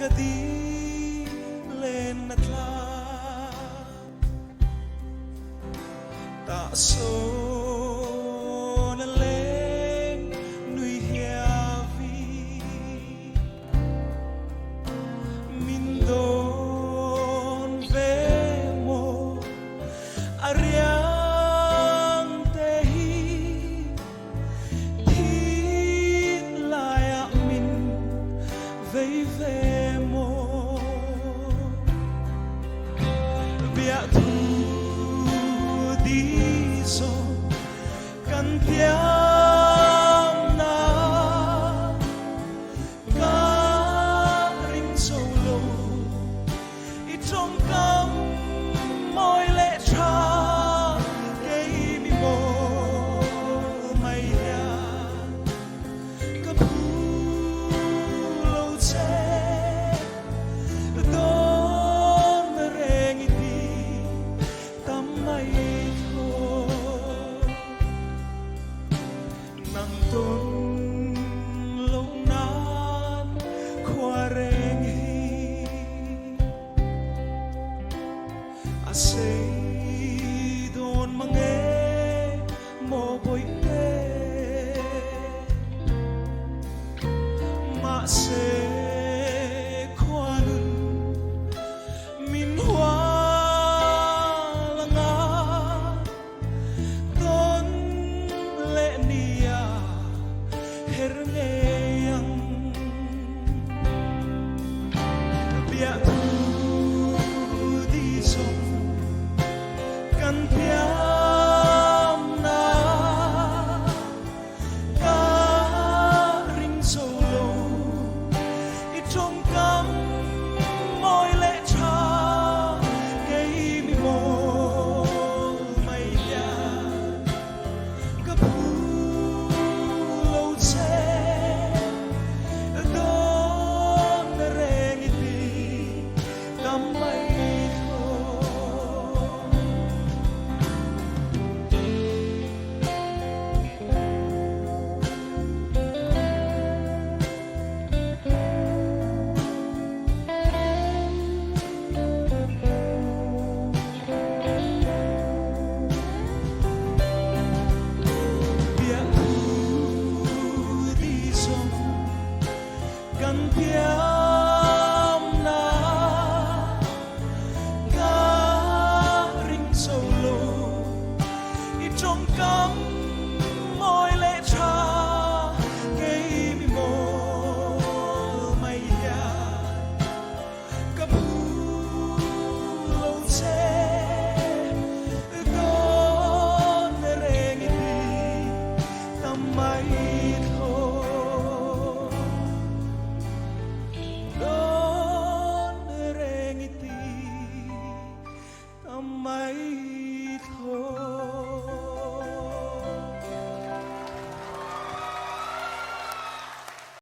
Ka di len na tla Ta sawn a leng nui hiavi Min dawn ve maw a riang te hi Thik laiah min vei ve maw Biahthu di zawng kan thiam na Ka ring zo lo I tawngkam mawi leh tha kei mi mawl mai hian ka phu lo che. Dawn reng i ti tam mai thaw. Nang tawn lo nan khua reng hi a sei dawn mang e maw bawihte mahse khua nun min hual anga Tawn leh nia her ngei ang. Biahthu di zawng kan thiam na ka ring zo lo. I tawngkam mawi leh tha kei mi mawl mai hian ka phu lo che. Dawn reng i ti tam mai thaw. Biahthu di zawng kan thiam na ka ring zo lo i tawngkam mawi leh tha kei mi mawl mai hian ka phu lo che dawn reng i ti tam mai thaw dawn reng i ti tam mai thaw.